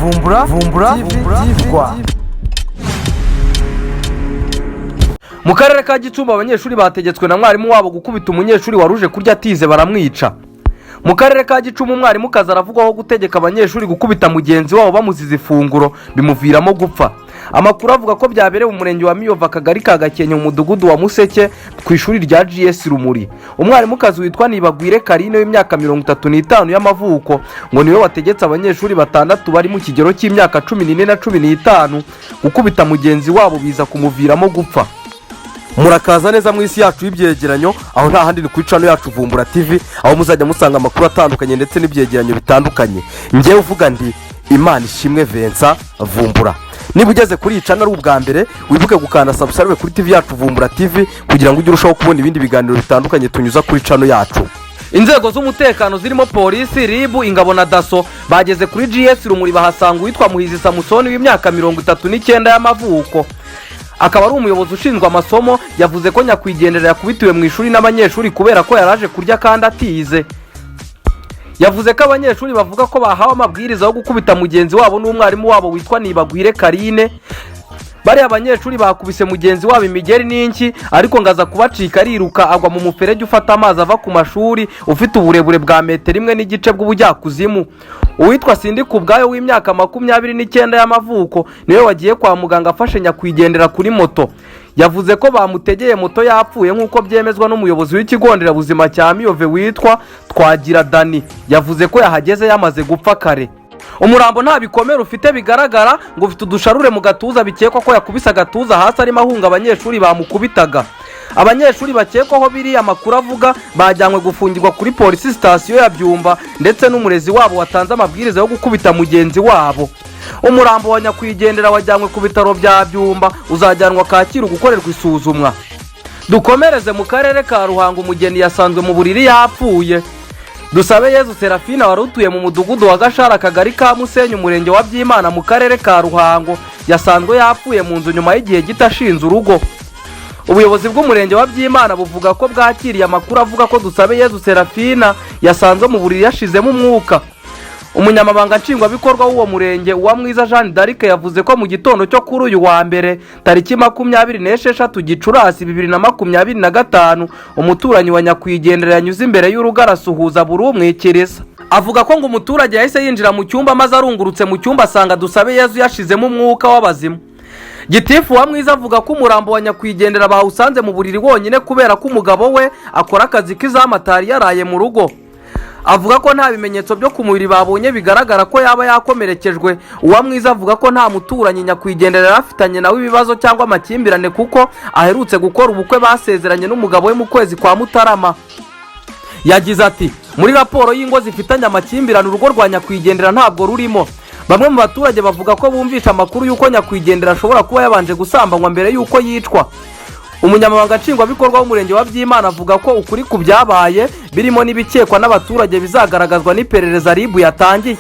Vumbura Vumbura TV Rwa. Mu karere ka Gicumbi, abanyeshuri bategetswe na mwarimu wabo gukubita umunyeshuri wari uje kurya atize, baramwica. Mu karere ka Gicumbi, umwarimukazi aravugwaho gutegeka abanyeshuri gukubita mugenzi wabo bamuziza ifunguro, bimuviramo gupfa. Amakuru avuga ko byabereye mu murenge wa Miyove, akagari ka Gakenke, mu mudugudu wa Museke, ku ishuri rya GS Rumuri. Umwarimukazi witwa Nibagwire Karine w'imyaka 35 y'amavuko ngo niwe wategetse abanyeshuri batandatu bari mu kigero cy'imyaka 14 na 15 gukubita mugenzi wabo, biza kumuviramo gupfa. Murakaza neza mu isi yacu y'ibyegeranyo, aho nta handi ni ku icano yacu Vumbura TV, aho muzajya musanga amakuru atandukanye ndetse n'ibyegeranyo bitandukanye. Ngewe uvuga ndi Imana Ishimwe Vincent Vumbura. Niba ugeze kuri iyi channel ari ubwa mbere, wibuke gukanda subscribe kuri TV yacu Vumbura TV kugira ngo ujye urushaho kubona ibindi biganiro bitandukanye tunyuza kuri channel yacu. Inzego z'umutekano zirimo polisi, RIB, ingabo na DASSO bageze kuri GS Rumuri, bahasanga uwitwa Muhizi Samusoni w'imyaka 39 y'amavuko, akaba ari umuyobozi ushinzwe amasomo. Yavuze ko nyakwigendera yakubitiwe mu ishuri n'abanyeshuri kubera ko yari aje kurya kandi atize. Yavuze ko abanyeshuri bavuga ko bahawe amabwiriza yo gukubita mugenzi wabo n'umwarimu wabo witwa Nibagwire Karine. Bariya banyeshuri bakubise mugenzi wabo imigeri n'inshyi, ariko ngo aza kubacika ariruka, agwa mu muferege ufata amazi ava ku mashuri ufite uburebure bwa metero 1.5 bw'ubujyakuzimu. Uwitwa Sindi Kubwayo w'imyaka 29 y'amavuko niwe wagiye kwa muganga afashe nyakwigendera kuri moto. Yavuze ko bamutegeye moto yapfuye, nk'uko byemezwa n'umuyobozi w'ikigo nderabuzima cya Miyove witwa Twagira Dani. Yavuze ko yahageze yamaze gupfa kare. Umurambo nta bikomere ufite bigaragara, ngo ufite udusharure mu gatuza, bikekwa ko yakubise agatuza hasi arimo ahunga abanyeshuri bamukubitaga. Abanyeshuri bakekwaho biriya, amakuru avuga, bajyanywe gufungirwa kuri polisi sitasiyo ya Byumba, ndetse n'umurezi wabo watanze amabwiriza yo gukubita mugenzi wabo. Umurambo wa nyakwigendera wajyanywe ku bitaro bya Byumba, uzajyanwa Kacyiru gukorerwa isuzumwa. Dukomereze mu karere ka Ruhango. Umugeni yasanzwe mu buriri yapfuye. Dusabe Yezu Serafina wari utuye mu mudugudu wa Gashara, akagari ka Musenyi, umurenge wa Byimana, mu karere ka Ruhango, yasanzwe yapfuye mu nzu nyuma y'igihe gito ashinze urugo. Ubuyobozi bw'umurenge wa Byimana buvuga ko bwakiriye amakuru avuga ko Dusabe Yezu Serafina yasanzwe mu buriri yashizemo umwuka. Umunyamabanga nshingwabikorwa w'uwo murenge, Uwamwiza Jeanne d'Arc, yavuze ko mu gitondo cyo kuri uyu wa mbere, tariki 26 Gicurasi 2025, umuturanyi wa nyakwigendera yanyuze imbere y'urugo arasuhuza buri umwikiriza. Avuga ko ngo umuturage yahise yinjira mu cyumba, maze arungurutse mu cyumba asanga Dusabe Yezu yashizemo umwuka w'abazimu. Gitifu wa Mwiza avuga ko umurambo wa nyakwigendera bawusanze mu buriri wonyine kubera ko umugabo we akora akazi k'izamu atari yaraye mu rugo. Avuga ko nta bimenyetso byo ku mubiri babonye bigaragara ko yaba yakomerekejwe. Uwamwiza avuga ko nta muturanyi nyakwigendera yari afitanye nawe ibibazo cyangwa amakimbirane, kuko aherutse gukora ubukwe, basezeranye n'umugabo we mu kwezi kwa Mutarama. Yagize ati: "Muri raporo y'ingo zifitanye amakimbirane, urugo rwa nyakwigendera ntabwo rurimo." Bamwe mu baturage bavuga ko bumvisha amakuru y'uko nyakwigendera ashobora kuba yabanje gusambanywa mbere y'uko yicwa. Umunyamabanga nshingwabikorwa w'umurenge wa Byimana avuga ko ukuri ku byabaye, birimo n'ibikekwa n'abaturage, bizagaragazwa n'iperereza RIB yatangiye.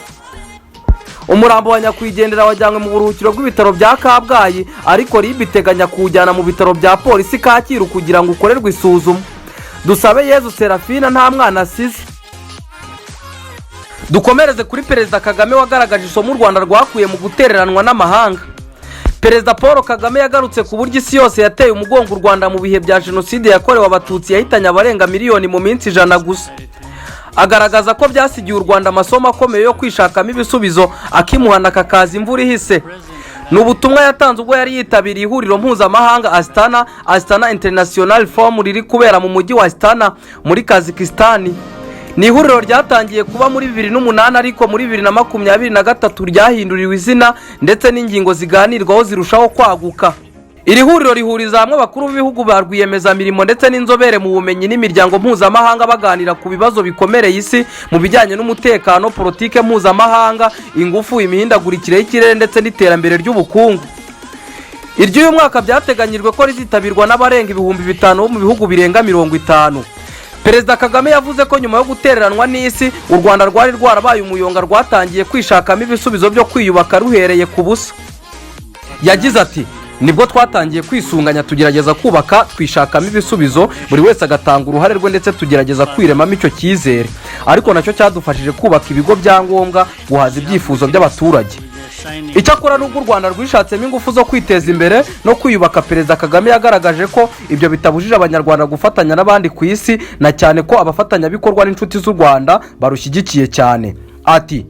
Umurambo wa nyakwigendera wajyanywe mu buruhukiro bw'ibitaro bya Kabgayi, ariko RIB iteganya kuwujyana mu bitaro bya polisi Kacyiru kugira ngo ukorerwe isuzuma. Dusabe Yezu Serafina nta mwana asize. Dukomereze kuri Perezida Kagame wagaragaje isomo u Rwanda rwakuye mu gutereranwa n'amahanga. Perezida Paul Kagame yagarutse ku buryo isi yose yateye umugongo u Rwanda mu bihe bya Jenoside yakorewe Abatutsi yahitanye abarenga miliyoni mu minsi 100 gusa, agaragaza ko byasigiye u Rwanda amasomo akomeye yo kwishakamo ibisubizo, akimuhana kakaza imvura ihise. Ni ubutumwa yatanze ubwo yari yitabiriye ihuriro mpuzamahanga Astana, Astana International Forum, riri kubera mu mujyi wa Astana muri Kazakisitani. Ni ihuriro ryatangiye kuba muri 2008, ariko muri 2023 ryahinduriwe izina ndetse n'ingingo ziganirwaho zirushaho kwaguka. Iri huriro rihuriza hamwe abakuru b'ibihugu, ba rwiyemezamirimo ndetse n'inzobere mu bumenyi n'imiryango mpuzamahanga, baganira ku bibazo bikomereye isi mu bijyanye n'umutekano, politike mpuzamahanga, ingufu, imihindagurikire y'ikirere ndetse n'iterambere ry'ubukungu. Iry'uyu mwaka byateganyijwe ko rizitabirwa n'abarenga 5000 bo mu bihugu birenga 50. Perezida Kagame yavuze ko nyuma yo gutereranwa n'isi, u Rwanda rwari rwarabaye umuyonga rwatangiye kwishakamo ibisubizo byo kwiyubaka ruhereye ku busa. Yagize ati: "Nibwo twatangiye kwisunganya, tugerageza kubaka twishakamo ibisubizo, buri wese agatanga uruhare rwe, ndetse tugerageza kwiremamo icyo cyizere, ariko nacyo cyadufashije kubaka ibigo bya ngombwa guhaza ibyifuzo by'abaturage." Signing. Icyakora, nubwo u Rwanda rwishatsemo ingufu zo kwiteza imbere no kwiyubaka, Perezida Kagame yagaragaje ko ibyo bitabujije Abanyarwanda gufatanya n'abandi ku isi, na cyane ko abafatanyabikorwa n'inshuti z'u Rwanda barushyigikiye cyane. Ati: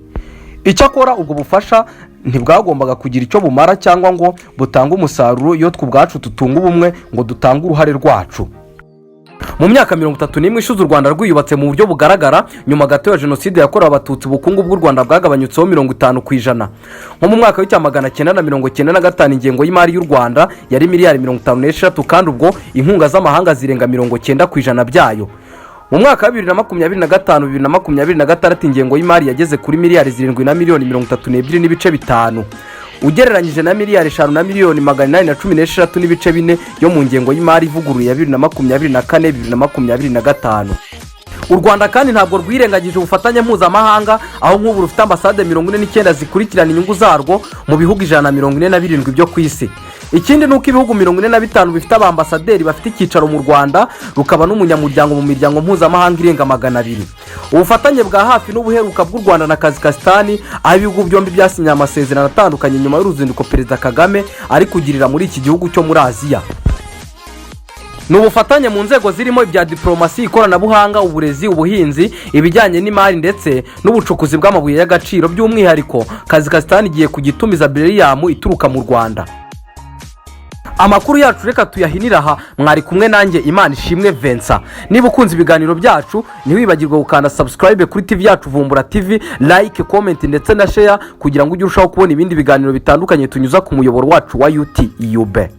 "Icyakora ubwo bufasha ntibwagombaga kugira icyo bumara cyangwa ngo butange umusaruro iyo twe ubwacu tutunga ubumwe ngo dutange uruhare rwacu." Mu myaka 31 ishize u Rwanda rwiyubatse mu buryo bugaragara, nyuma gato ya Jenoside yakorewe Abatutsi, ubukungu bw'u Rwanda bwagabanyutseho 50%. Nko mu mwaka wa 1995, ingengo y'imari y'u Rwanda yari miliyari 53, kandi ubwo inkunga z'amahanga zirenga 90% byayo. Mu mwaka wa 2025, 2026, ingengo y'imari yageze kuri miliyari 7 na miliyoni 32.5, ugereranyije na miliyari 5 na miliyoni 816.4 yo mu ngengo y'imari ivuguruye ya 2024, 2025. U Rwanda kandi ntabwo rwirengagije ubufatanye mpuzamahanga, aho nk'ubu rufite ambasade 49 zikurikirana inyungu zarwo mu bihugu 147 byo ku isi. Ikindi ni uko ibihugu 45 bifite abambasaderi bafite icyicaro mu Rwanda, rukaba n'umunyamuryango mu miryango mpuzamahanga irenga 200. Ubufatanye bwa hafi n'ubuheruka bw'u Rwanda na Kazakisitani, aho ibihugu byombi byasinye amasezerano atandukanye nyuma y'uruzinduko Perezida Kagame ari kugirira muri iki gihugu cyo muri Aziya, ni ubufatanye mu nzego zirimo ibya diporomasi, ikoranabuhanga, uburezi, ubuhinzi, ibijyanye n'imari ndetse n'ubucukuzi bw'amabuye y'agaciro. By'umwihariko, Kazakisitani igiye kujya itumiza beryllium ituruka mu Rwanda. Amakuru yacu reka tuyahinire aha. Mwari kumwe nanjye, Imana Ishimwe Vincent. Niba ukunze ibiganiro byacu, ntiwibagirwe gukanda subscribe kuri TV yacu Vumbura TV, like, comment ndetse na share, kugira ngo ujye urushaho kubona ibindi biganiro bitandukanye tunyuza ku muyoboro wacu wa YouTube.